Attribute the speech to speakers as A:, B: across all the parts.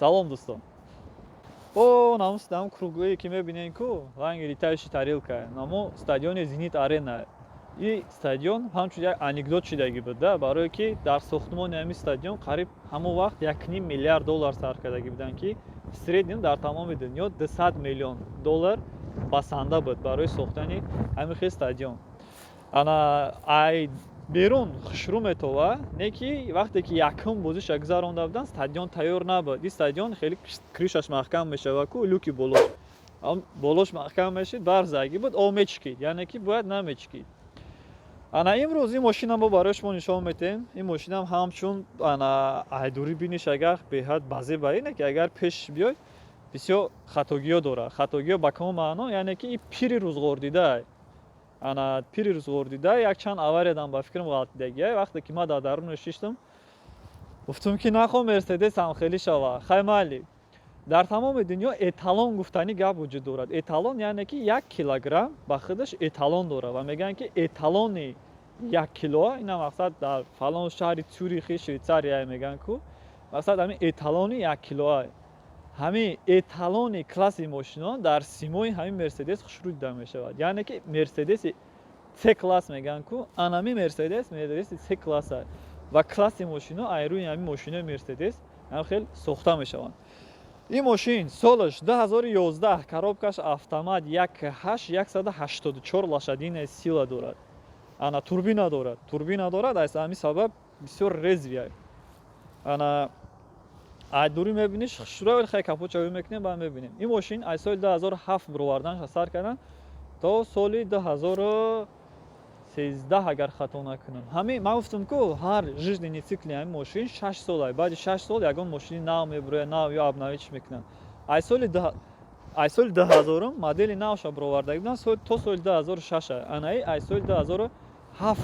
A: Салом, дӯстон. О, намус дам круглые, ки мебинем, ку ранги летающий тарелка, намо стадиони «Зенит Арена». И стадион ҳамчун як анекдот шидагӣ буд да, барое ки дар сохтмони ҳамин стадион қариб ҳамон вақт 1,5 миллиард доллар сарф кардагӣ буданд, ки в среднем дар тамоми дунё 200 миллион доллар басанда буд барои сохтани ҳамин хел стадион. Ана, ай берун хушрӯ метова, не ки вақте ки якум бозиша гузаронда буданд, стадион тайёр набуд. Ин стадион хеле крышаш маҳкам мешава ку, люки болош, болош маҳкам мешид, барзагӣ буд, об мечикид, яъне ки бояд намечикид. Ана, имрӯз ин мошина мо барои шумо нишон метем. Ин мошинам ҳамчун, ана, айдурӣ биниш, агар беҳад базеба ине ки агар пеш биёй, бисёр хатогиҳо дорад. Хатогиҳо ба кадом маъно? Яъне ки ин пири рӯзғор дида, ана, пири рӯзғор дида, якчанд авариядам ба фикрам ғалтидагия. Вақте ки ман дар дарунаш шиштам, гуфтам, ки нахо Мерседесам хеле шава. Хай, майли. Дар тамоми дунё эталон гуфтани гап вуҷуд дорад. Эталон, яъне ки 1 килограмм ба худаш эталон дорад ва мегӯянд, ки эталони 1 кило ина, мақсад, дар фалон шаҳри Цюрихи Швейтсария мегӯянд ку, мақсад, ҳамин эталони 1 килоа, ҳамин эталони класси мошинон дар симои ҳамин Мерседес хушрӯ дида мешавад. Яъне ки Мерседеси С класс мегӯянд ку, анами Мерседес, Мерседеси С класса ва класси мошино ай рӯи ҳамин мошинои Мерседес ҳам хел сохта мешаванд. Ин мошин солаш 2011, коробкаш автомат, 1.8, 184 лошадиная сила дорад. Ана, турбина дорад, турбина дорад, аз ҳамин сабаб бисёр резвый. Ана, ай дурӣ мебиниш, хушрӯ. Хай, капотша мекунем, баъд мебинем. Ин мошин аз соли 2007 бироварданша сар карданд то соли 2013, агар хато накунам. Ҳамин ман гуфтам ку, ҳар жизненный цикли ҳамин мошин 6 сола. Баъди 6 сол ягон мошини нав мебурояд, нав ё обновить мекунанд. Ай соли 2000-ум модели навша бироварда буданд то соли 2006. Анаи ай соли 2007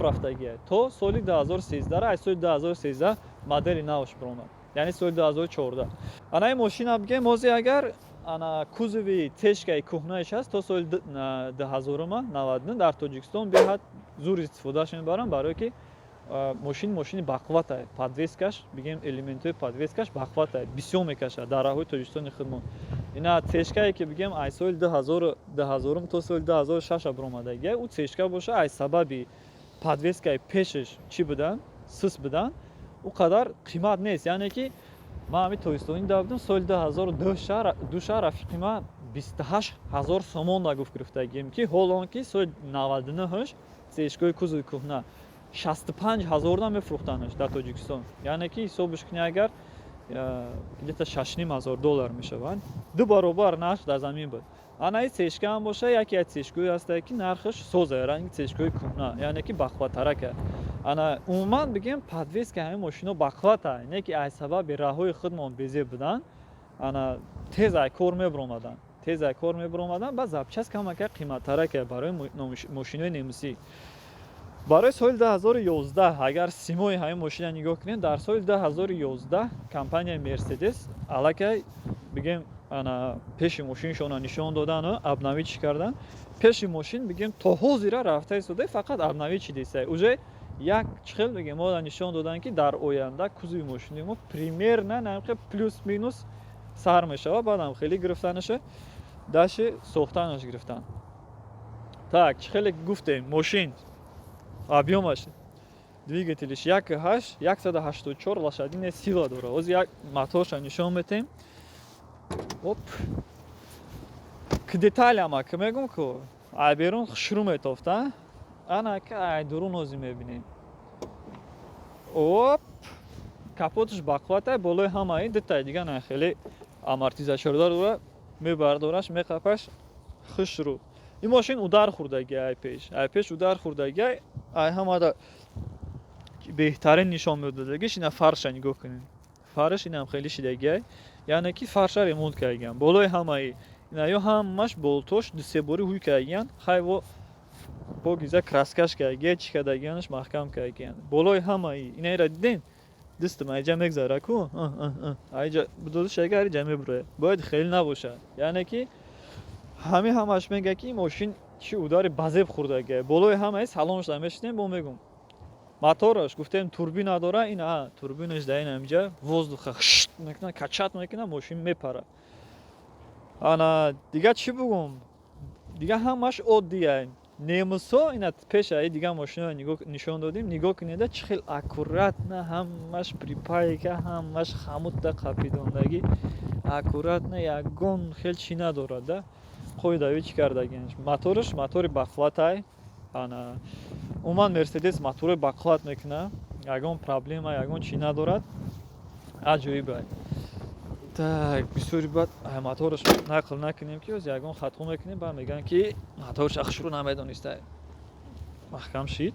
A: рафтагия то соли 2013. Ай соли 2013 модели навш биромад, яъне соли 2014. Анаи мошина бигем ҳозир, агар, ана, кузови цешкаи кӯҳнааш ҳаст, то соли 2000-ума, 99, дар Тоҷикистон беҳад зур истифодааш мебарам, барое ки мошин мошини бақуввата. Подвескаш, бигем, элементҳои подвескаш бақуввата, бисёр мекашад дар роҳҳои Тоҷикистони худмон. Ина цешкае ки, бигем, аз соли 2000-ум то соли 2006 биромадагия, ӯ цешка боша, аз сабаби подвескаи пешаш чӣ будан, сус будан, ӯ қадар қимат нест. Яъне ки ман ҳамин тобистони да будам, соли 2002 рафиқи ман 28 000 сомон да гуфт гирифтагием, ки ҳол он ки соли 99-ш цешкои кузови кӯҳна 65 000 да мефурӯхтанаш дар Тоҷикистон. Яъне ки ҳисобаш кунӣ, агар, где-то 6,5 ҳазор доллар мешавад, ду баробар нарх дар замин буд. Ана, и цешка ҳам боша, яке аз цешкое ҳастае, ки нархаш соза, ранги цешкои кӯҳна, яъне ки бақувваттарака. Ана, умуман бигем, подвеска ҳамин мошино бақуввата, не ки аз сабаби роҳҳои худмон безеб будан, ана, тез ай кор мебиромаданд, тез ай кор мебиромаданд. Ба запчасть камака қиматтарака барои мошинои немисӣ. Барои соли 2011, агар симои ҳамин мошина нигоҳ кунем, дар соли 2011 компанияи Мерседес аллакай, бигем, ана, пеши мошиншона нишон додану обновить кардан. Пеши мошин, бигем, то ҳозира рафта истода, фақат обновить шидисай уже. Як чихел, бигем, мода нишон доданд, ки дар оянда кузови мошини мо примерно намхе плюс минус сар мешавад. Баъдам хеле гирифтанаша, даши сохтанаш гирифтан. Так, чӣ хеле гуфтем, мошин объёмаш, двигателиш 1.8, 184 лошадиная сила дорад. Ҳозир як моторша нишон метем. Оп, к деталяма ки мегум ку, ай берун хушрӯ метофта, ана ка ай дурун ҳозир мебинем. Оп, капоташ бақуввата. Болои ҳамаи дутаи дига на хеле амортизатордор дора, мебардораш, меқапаш хушрӯ. Ин мошин удар хӯрдаги ай пеш, ай пеш удар хӯрдаги. Ай ҳамада беҳтарин нишон медодагиш ина фарша нигоҳ кунед. Фарш инам хеле шидагиай, яъне ки фарша ремонт кардагиан. Болои ҳамаи ина ё ҳамаш болтош дусе бори ҳуй кардагиан. Хай, во покиза краскаш кардагия, чӣ кардагианаш, маҳкам кардагиан. Болои ҳамаи инаира дидем, дастам айҷа мегзара ку, айҷа будодиш, агар иҷа мебурояд, бояд хеле набошад. Яъне ки ҳамин ҳамаш мега, ки ин мошин чӣ удари базеб хӯрдагия. Болои ҳамаи салонашда мешинем, бо мегум, мотораш, гуфтем, турбина дора. Ин турбинаш дар ин ҳамиҷа воздуха. мекунад, качать мекунад, мошин мепарад. Ана дига чӣ бугум? Дига ҳамаш оддия. Немусо ина пеша дига мошино нишон додем, нигоҳ кунеда, чӣ хел аккуратно ҳамаш припайка, ҳамаш хамутда қапидондагӣ, аккуратно, ягон хел чӣ надорад да, қоидави чӣ кардагиаш. Мотораш мотори бақувватай. Ана умуман Мерседес мотори бақувват мекунад, ягон проблема, ягон чӣ надорад, аҷоибай. Так, бисёри баъд мотораш нақл накунем, ки оз ягон хато мекунем, баъд мегӯянд, ки мотораш ахшуру намедониста. Маҳкам шид,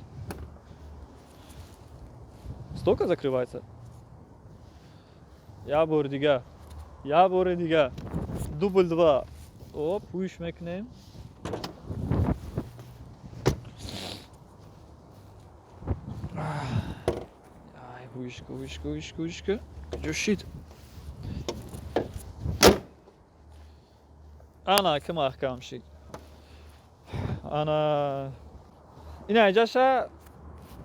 A: стойка закрывается. Як бори дига, як бори дига, дубль два. Оп, ҳуш мекунем. Ай, ҳуишка, ҳуишка, ҳуишка, ҳуишка, куҷо шид? Ана ки маҳкам шид. Ана ина иҷаша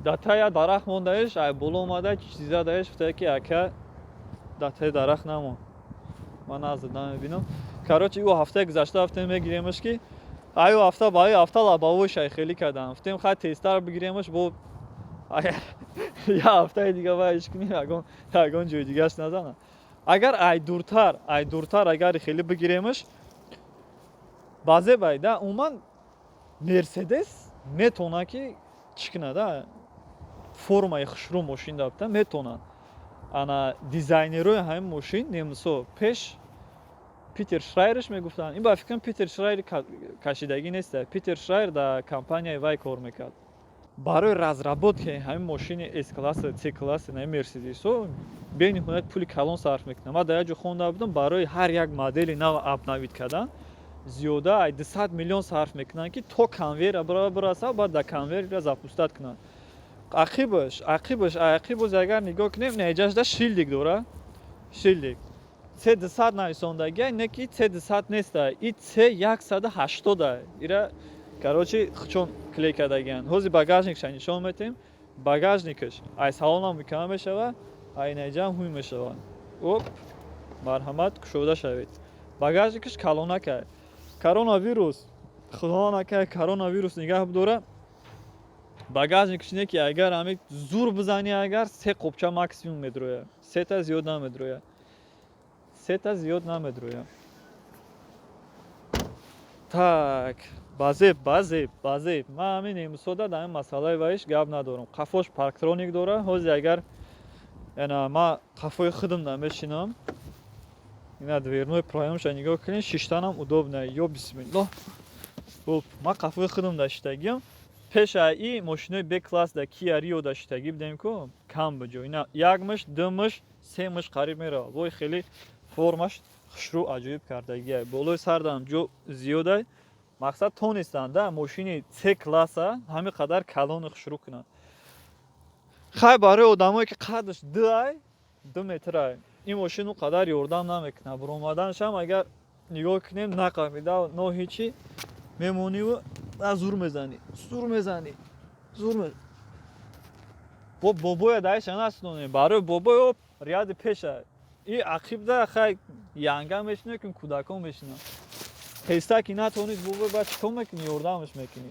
A: датая дарахт мондаиш, ай боло омада чиза даиш, гуфта, ки ака, датаи дарахт намон, ман назд намебинам. Короче, ӯ ҳафтаи гузашта ҳафтем мегиремаш, ки аю ҳафта ба аю ҳафта лобовой шай хелӣ кардам. Гуфтем, хай, тезтар бигиремаш, бо агар як ҳафтаи дига вайш кунем, ягон ҷои дигаш назанам. Агар ай дуртар агар хеле бигиремаш, баъзе байда. Умуман Мерседес метавонад, ки чӣ кунада, формаи хушрӯ мошин дабта метавонад. Ана дизайнерои ҳамин мошин немсо, пеш Питер Шрайерш мегуфтанд. Ин ба фикрам Питер Шрайер кашидагӣ неста, Питер Шрайер дар компанияи вай кор мекард. Барои разработкаи ҳамин мошини С класса, С класса, наи Мерседесо бениҳоят пули калон сарф мекунад. Ман дар як ҷо хонда будам, барои ҳар як модели нав обновить кардан зиёда ай 200 миллион сарф мекунанд, ки то конвейера бираса, баъд дар конвейера запускать кунанд. Ақибаш, агар нигоҳ кунем, неҷашда шилдик дора, шилдик С 200 нависондагия, не ки С 200 неста, и С 180-а. Ира, короче, чон клей кардагиянд. Ҳозир багажникша нишон метем. Багажникаш ай салонам мукаммал мешава, ай наҷам ҳуй мешава. Оп, марҳамат, кушода шавед. Багажникаш калонакай. Коронавирус, худо накай, коронавирус нигаҳ бидора. Багажникаш не ки агар ҳами зур бизанӣ, агар се қопча максимум медроя, сета зиёд намедроя, сета зиёд намедроя. Так, базеб, базеб, базеб. Ман ҳамин немусода дар ин масъалаи ваиш гап надорам. Қафош парктроник дора. Ҳозир агар ана ман қафои худам намешинам, ина дверной проёмша нигоҳ кунед, шиштанам удобно. Ё бисмиллоҳ. Хуб, ман қафои худам даштагиам. Пеша и мошинои Б класс да Киа Рио даштагӣ будем ку, кам буҷо. Ина як муш, ду муш, се муш қариб меравад. Вой, хеле формаш хушрӯ, аҷоиб кардагия. Болои сардам ҷо зиёдай. Мақсад, тонистанд да мошини С класса ҳамин қадар калони хушрӯ кунанд. Хай, барои одамое, ки қадаш 2 ай, 2 метрай, ин мошин он қадар ёрдам намекунад. Буромаданашам агар нигоҳ кунем, нақафида, но ҳечи мемониву зур мезанӣ, зур мезанӣ, зур. Бо бобоя даиша насунонем. Барои бобоё ряди пеша и ақибда хай янга мешина, ки кӯдакон мешинанд. Хеста ки натонид, бобой, баъд чикор мекунӣ? Ёрдамаш мекунӣ.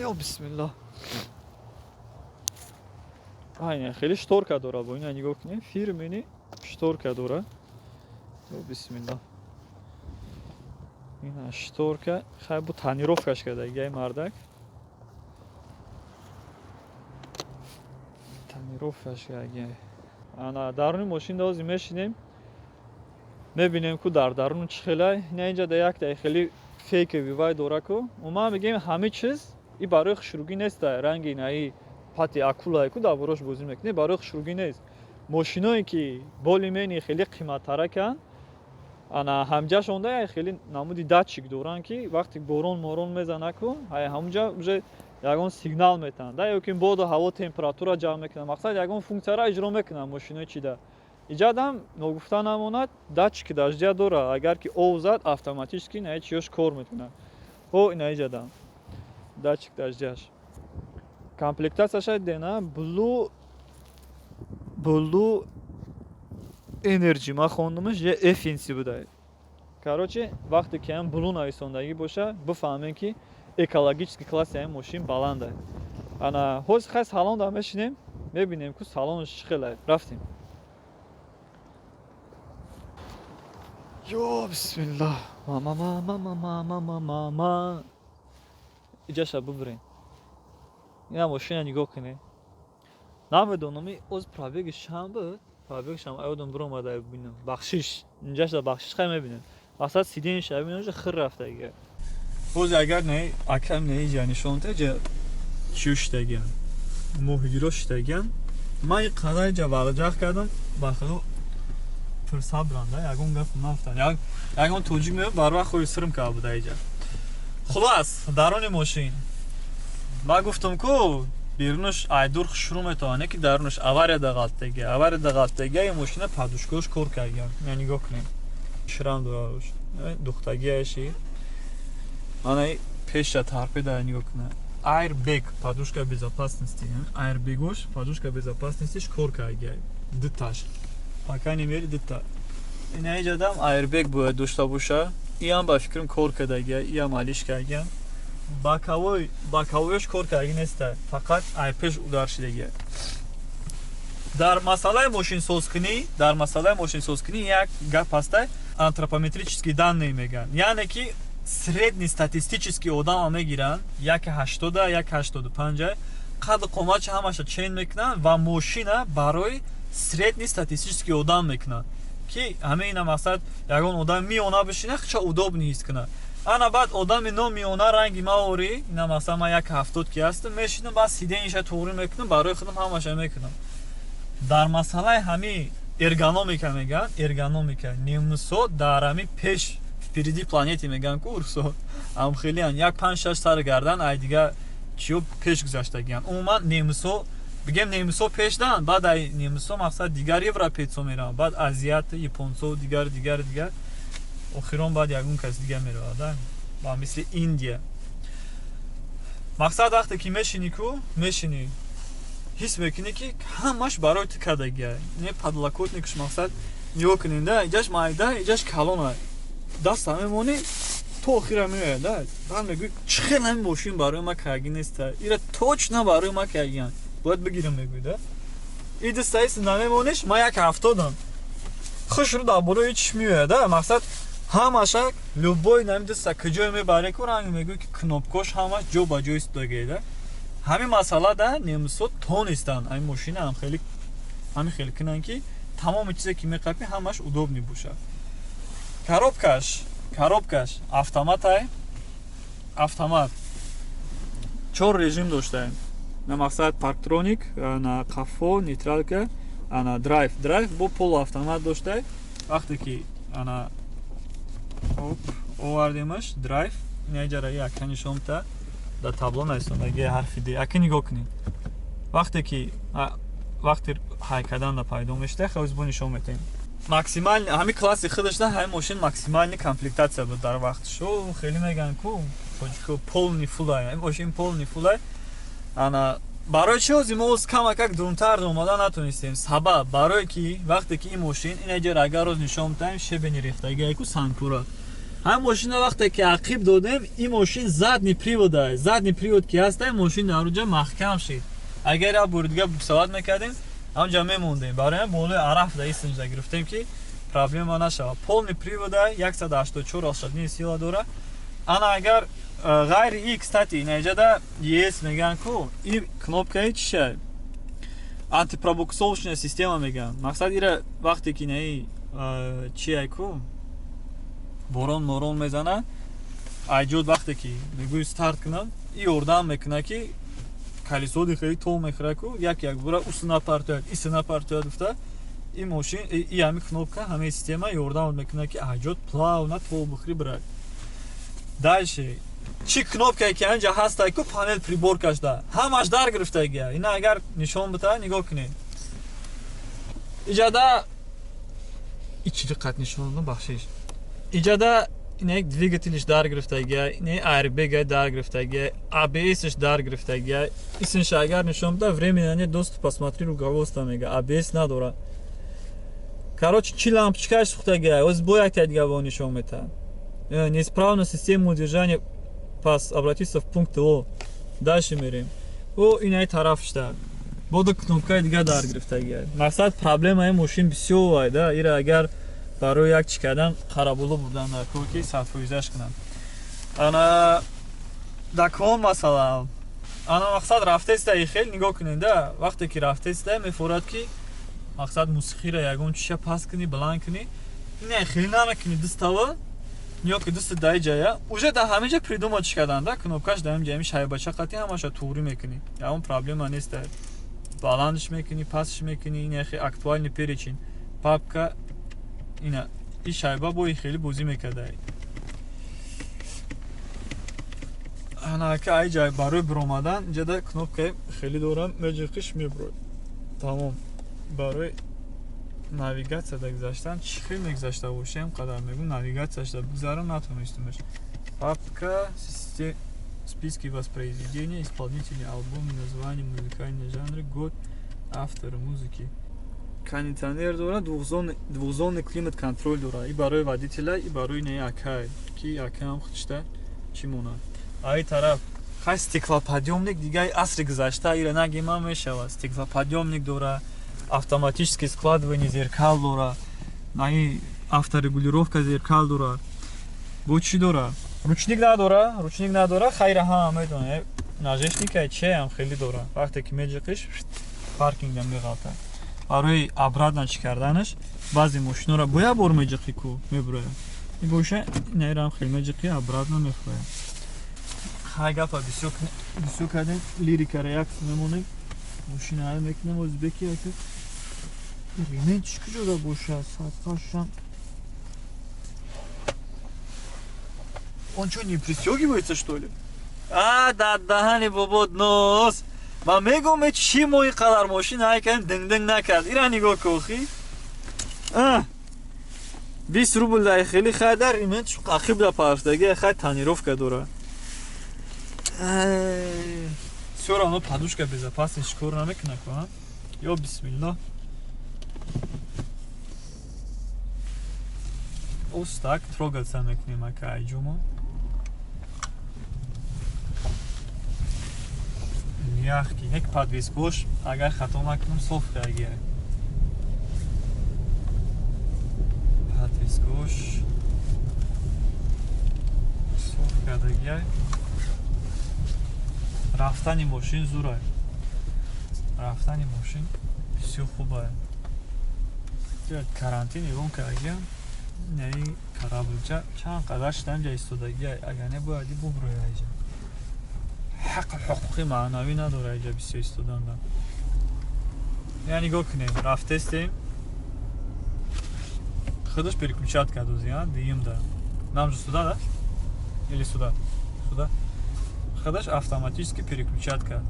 A: Ё бисмиллоҳ. Ай, хеле шторка дора. Бо ина нигоҳ кунем, фирменный шторка дора. Ё бисмиллоҳ, ина шторка. Хай, бу тонировкаш кардагиай мардак, тонировкаш кардагиай. Ана даруни мошин дози мешинем, мебинем, ку дар дарун чӣ хелай. Ина инҷа да якта хеле фейковый вай дора ку. Умуман мегӯем, ҳамин чиз и барои хушрӯгӣ неста. Ранги инаи пати акулае ку дар борош бозӣ мекунӣ, барои хушрӯгӣ нест. Мошиное, ки более-менее хеле қиматтараканд, ана ҳамҷашонда хеле намуди датчик доранд, ки вақте борон морон мезана ку, ҳамунҷа уже ягон сигнал метаҳанд да, ё ки боду ҳаво, температура ҷамъ мекунад. Мақсад, ягон функсияро иҷро мекунанд мошинои чида. Иҷадам ногуфта намонад, датчики дождя дора. Агар ки ов зад, автоматически инаи чиёш кор мекунад. О, инаиҷадам датчик дождяш. Комплектацияша дена blue, blue. Energy ма хондумаш, е Efficiency буда. Короче, вақте ки ҳам Blue нависондагӣ боша, бифаҳмем, ки экологический класси ҳамин мошин баланда. Ана ҳозир хай салонда мешинем, мебинем, ку салонаш чӣ хелае. Рафтем. Ё бисмиллаҳ, мамамамамамамама, иҷаша бубурем. Ина мошина нигоҳ кунед. Намедонам, оз пробегиш чанд буд, пробегишам аёдам биромада бинам. Бахшиш, инҷаша бахшиш, хай мебинем. Мақсад, сиденьеша бинам, хир рафтагия. Ҳозир агар не акам не иҷа нишон теҷа чиё шидагиям, моҳигиро шидагиям. Ман ин қадар иҷа валҷах кардам, ба худо пурсабранда, ягон гап нафтам. Ягон тоҷик меояд, барвақт хои сирм карда буда иҷа. Хулас, даруни мошин ман гуфтам, ку берунаш айдур хушрӯ метавонад, ки дарунаш авария дағалтагия, авария дағалтагия. Ин мошина подушкаош кор кардагиям. Я нигоҳ кунем, шрам дорарош, духтагиаши. Ана пеша тарпеда нигоҳ куна, airbag, подушка безопасности, airbag-ош, подушка безопасностиш кор кардагия, дуташ, по крайней мере дута. Ина иҷадам airbag бояд дошта боша, иам ба фикрам кор кардагия, иам алиш кардагиям. Боковой, боковоёш кор кардаги неста, фақат ай пеш удар шидагия. Дар масъалаи мошинсозкунӣ, дар масъалаи мошинсозкунӣ як гап ҳаста, антропометрические данные мегӯянд, яъне ки среднестатистический одама мегиранд, 1,80, 1,85, қаду қоматша ҳамаша чен мекунанд ва мошина барои среднестатистический одам мекунанд, ки ҳамаи ина мақсад ягон одам миёна бишина, хча удобный ҳис кунад. Ана баъд одами номиёна ранги маорӣ, ина масалан ман 1,70 ки ҳастам, мешинам, баъд сиденьеша туғрӣ мекунам, барои худам ҳамаша мекунам. Дар масъалаи ҳами эргономика мегӯянд, эргономика, немусо дар ҳами пеш, впереди планеты мегӯянд ку урусо, амхелиян як панҷ шаш сари гардан ай дига чиё пеш гузаштагиянд. Умуман немусо бигем, немусо пешдан, баъд ай немусо мақсад дигар европейцо мераванд, баъд азиат, японцо, дигар, дигар, дигар, охирон баъд ягон кас дига меравад, ба мисли Индия. Мақсад, вақте ки мешинӣ ку, мешинӣ, ҳис мекунӣ, ки ҳамаш барои ту кардагия. Не подлокотникш, мақсад, нигоҳ кунем да, иҷаш майда, иҷаш калона, даста мемонӣ, то охира меояд да. Баъд мегӯӣ, чӣ хел ҳамин мошин барои ма кардаги неста, ира точно барои ма кардагиян, бояд бигирам, мегӯӣ да. И дастаист намемониш, ман 1,70-ам, хушрӯ дар болои чиш меояд да. Мақсад, ҳамаша любой нами даста куҷое мебаре ку, ранг мегӯӣ, ки кнопкош ҳамаш ҷо ба ҷо истодагия да. Ҳамин масъала да немусо тонистанд ҳамин мошина ҳам хеле ҳамин хеле кунанд, ки тамоми чизе ки меқапӣ, ҳамаш удобный бошад. Коробкаш автоматай, автомат, чор режим доштаем на мақсад: парктроник, на қафо, нейтралка, ана драйв. Драйв бо полуавтомат доштай. Вақте ки ана оп овардемаш драйв, инаҷара яка нишонта, дар табло нависондаги ҳарфи д, ака нигоҳ кунед. Вақте ки вақте ҳай карданда пайдо мешуда, хелз бо нишон метаҳем. Максимальный ҳамин класси худашда ҳамин мошин максимальный комплектация буд дар вақтшо. Хеле мегӯянд ку тоҷико, полный фулай, ҳамин мошин полный фулай. Ана барои чӣ ҳозир мо оз камакак дуртар омада натонистем? Сабаб барое ки вақте ки ин мошин инаҷара агар роз нишон метаҳем, щебени рехтагиаку, сангпура. Ҳамин мошина вақте ки ақиб додем, ин мошин задний привода, задний привод ки ҳаста, ин мошин дар уҷа маҳкам шид. Агар як бори дига буксовать мекардем, ҳамҷа мемондем. Барои ҳам болои араф да истинҷа гирифтем, ки проблема нашавад. Полный привода, 184 лошадиная сила дора. Ана агар ғайри и, кстати, инаҷада ес мегӯянд ку, и кнопкаи чиша, антипробуксовочная система мегӯянд. Мақсад, ира вақте ки наи чиай ку, борон морон мезана, айҷод вақте ки мегӯи старт кунам, и ёрдам мекунад, ки колесоди хеле тол мехӯрад ку, як як бора усу напартояд, ису напартояд гуфта, ин мошин и ҳами кнопка, ҳамаи система ёрдам мекунад, ки айҷод плавно тол бихӯри, бирад. Дальше чӣ кнопкае ки анҷа ҳастай ку, панел приборкашда ҳамаш дар гирифтагия. Ина агар нишон бита, нигоҳ кунед, иҷада ичи диққат нишон додам, бахшиш. Иҷада ина як двигателиш дар гирифтагия, ина airbag дар гирифтагия, ABS-ш дар гирифтагия. Исмша агар нишон бида, временно нет доступа, посмотри руководство мега. ABS надора. Короче, чи лампочкаш сӯхтагиай, оз бо якта дига бо нишон метаҳад. Неисправна система удержания пас, обратиться в пункт ТО. Дальше мерем. О, инаи тараф шта. Боду кнопкаи дига дар гирифтагиай. Мақсад, проблемаи мошин бисёр ай да, ира агар барои як чӣ кардан қарабулу бурдан дар кор, ки садфоизаш кунанд. Ана дакон, масалан, ана мақсад, рафтеста, и хел нигоҳ кунед да, вақте ки рафтеста, мефорад ки мақсад мусиқиро ягон чиша паст кунӣ, баланд кунӣ, ина хеле намекунӣ, дустава ниё ки дуста даи ҷая уже да ҳамин ҷа придумать чӣ кардан да, кнопкаш да ҳамин ҷа, ҳамин шайбача қати ҳамаша туғрӣ мекунӣ, ягон проблема нест, баландш мекунӣ, пастш мекунӣ. Ина хе актуальный перечень, папка, ина и шайба бо и хеле бозӣ мекарда. Анака ай ҷай барои биромадан инҷада кнопкаи хеле дорам, меҷиқиш, мебурад, тамом. Барои навигатсияда гузаштан чӣ хел мегузашта бошем, қадар мегӯм, навигатсияшда бигзарам, натонистумаш. Папка, списки воспроизведения, исполнители, альбомы, название, музыкальные жанры, год, авторы музыки. Кондиционер дора, двухзонный климат контроль дора, и барои водителя, и барои не акай, ки акаам худшта чӣ монад. Аи тараф хай стеклоподъёмник, дигаи асри гузашта, ира нагима мешавад. Стеклоподъёмник дора, автоматическое складывание зеркал дора, наи авторегулировка зеркал дора. Бо чӣ дора? Ручник надора, ручник надора, хайра ҳама медонад. Нажешникай чеам хеле дора. Вақте ки меҷиқиш, паркингда меғалта. Барои обратно чӣ карданаш, баъзе мошинора бо як бор меҷиқӣ ку мебурояд. И боша наирам хеле меҷиқӣ, обратно мефурояд. Хай, гапа бисёр бисёр кардем, лирикара як мемонем. Мошина мекунем ӯзбеки ака. Ремень чӣ куҷода бошад? Садқашам. Он что, не пристегивается, что ли? А, да, даҳани бобо нос. Ман мегӯм, чӣ мо ин қадар мошин ҳай кардем, динг-динг накард. Ира нигоҳ кохи. 20 рубл дай хеле хайдар, ремень ақиб да парфтаги, хай тонировка дора. Всё равно подушка безопасности кор намекунад ку, а? Ё бисмиллоҳ. Остак трогаться мекунем ака айҷумо. Мягкий, нек подвескош, агар хато накунам, соф кагия. Подвескош соф кардагия. Рафтани мошин зурай. Рафтани мошин бисёр хубай. Карантин эълон кардагия. Яъни кораблча чанд қадар шидан ҷа истодагия, агар не бояди буброя иҷа. Ҳақ ҳуқуқи маънавӣ надора иҷа бисёр истоданда. Я нигоҳ кунем, рафтестем. Худаш переключать кард, а? Дуюмда. Нам же сюда, да? Или сюда? Сюда. Худаш автоматически переключать кард.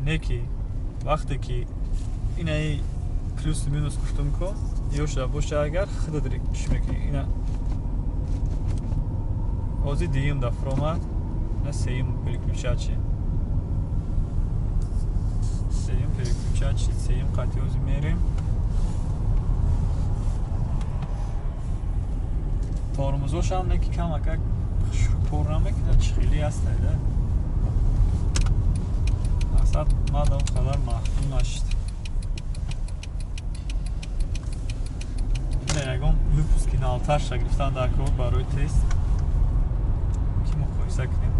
A: Не ки вақте ки инаи плюс минус гуфтум ко, ёша боша, агар худат чӣ мекунӣ? Ина ҳозир дуюм да фуромад, на сеюм переключать чи. Сеюм переключать чи, сеюм қати ҳозир мерем. Тормозошам не ки камакак кор намекунад, чӣ хеле ҳастай да. Мақсад, мадам қадар маҳкум нашид. Ягон выпуски навтарша гирифтан дар кор барои тест, ки муқоиса кунем.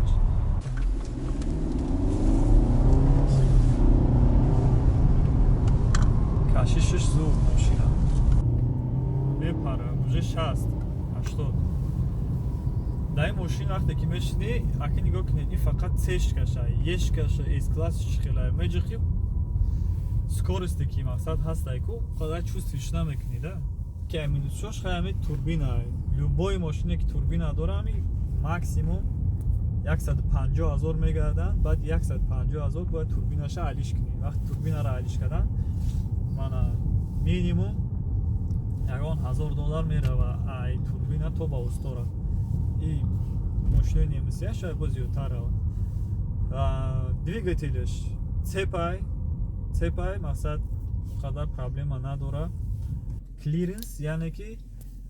A: Кашишиш зуд, мошина мепара, уже 60-80. Дар ин мошин вақте ки мешинӣ, аки нигоҳ кунед, ин фақат цешкаша, ешкаша, с-класс хела меҷиқи, скоросте ки мақсад ҳастай ку, қадар чувствуешь намекунӣ да. Ки минусшош хай ҳами турбина. Любой мошине ки турбина дора, ҳами максимум 150 ҳазор мегарданд, баъд 150 ҳазор бояд турбинаша алиш кунӣ. Вақти турбинаро алиш кардан, мана минимум ягон ҳазор доллар мерава ай турбина то ба устора. И мошинои немисия шояд боз зиёдтар равад. Двигателеш цепай, цепай, мақсад қадар проблема надора. Клиренс, яъне ки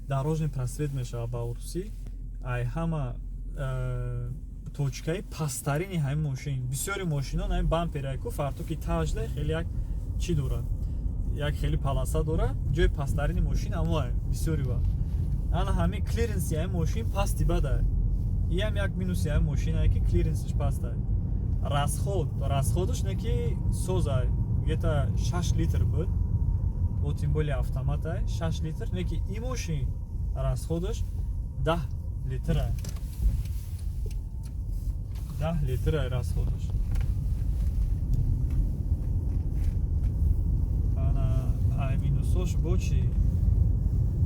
A: дорожный просвет мешавад ба урусӣ. Ай ҳама точкаи пасттарини ҳамин мошин. Бисёри мошинон ҳамин бамперайку фартуки тажда хеле як чӣ дорад, як хеле полоса дорад, ҷои пасттарини мошин ҳамоа бисёри вақт. Ана ҳамин клиренси ҳамин мошин пасти бадай. Иам як минуси ҳамин мошинае, ки клиренсиш пастай. Расход, расходаш не ки созай, где-то 6 литр буд, бо тем более автоматай, 6 литр. Не ки и мошин расходаш 10 литрай, 10 литрай расходаш. Ана ай минусош бо чи?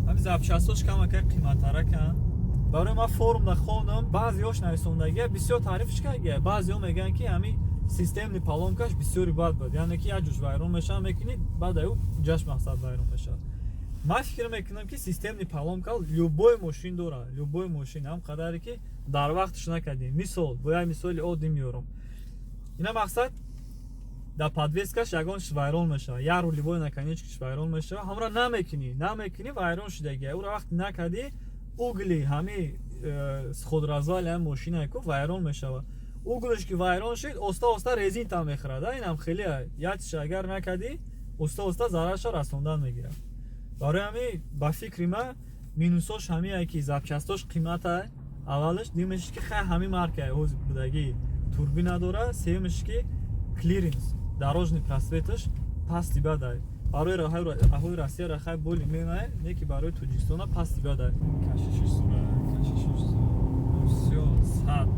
A: Ҳами запчастош камакай қиматтараканд. Барои ман форумда хондам, баъзеҳош нависондагия, бисёр таърифш кардагия, баъзеҳо мегӯянд, ки ҳами системный поломкаш бисёри бад буд, яъне ки як ҷуш вайрон мешавад, мекунӣ, баъд аю ҷаш мақсад вайрон мешавад. Ман фикр мекунам, ки системный поломка любой мошин дорад, любой мошин, ҳам қадаре ки дар вақташ накардем. Мисол, бо як мисоли оддӣ меёрам. Ина мақсад дар подвескаш ягонш вайрон мешавад, як рулевой наконечникаш вайрон мешавад, ҳамра намекунӣ, намекунӣ, вайрон шудагия. Ура вақте накардӣ, угли ҳами сход-развали ҳами мошинае ку вайрон мешавад. Углш ки вайрон шид, оста оста резинта мехӯрад. Инам хеле ятиша агар накардӣ, оста оста зарарша расондан мегирад. Барои ҳами, ба фикри ман, минусош ҳамие, ки запчастош қимата аввалаш, дуюмаш ки хай ҳами маркае ҳозир будагӣ турбина дорад, сеюмаш ки клиренс, дорожный просветаш пасти бадай. Барои раҳои Россия рахай боли мемай, не ки барои Тоҷикистона пасти бадай. Кашишиш сура, кашишиш сура, всё, 100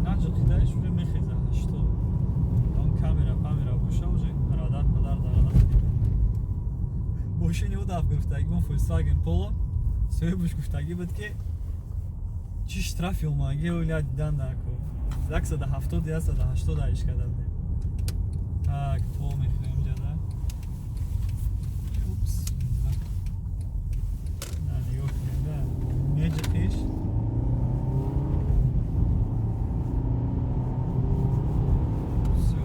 A: наҷиқидаиш, уже мехеза 80. Он камера памера боша, уже радар падар дарада. Мошини ӯ даф гирифтагӣ мон Volkswagen Polo, соҳибаш гуфтагӣ буд, ки чӣ штрафи омаги оля дидан наку, 170, 180 аиш карда будем. Так, то мехӯрем ҷада. Упс, на, нигоҳ кунем да, меҷиқиш. Всё.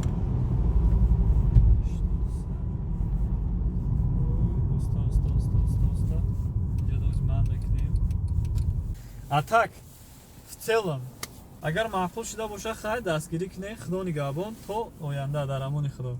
A: Оста, оста, оста, оста, оста. Инҷа дози ман мекунем. А так, в целом, агар маъқул шуда боша, хай, дастгирӣ кунед. Худо нигаҳбон, то оянда, дар амони Худо.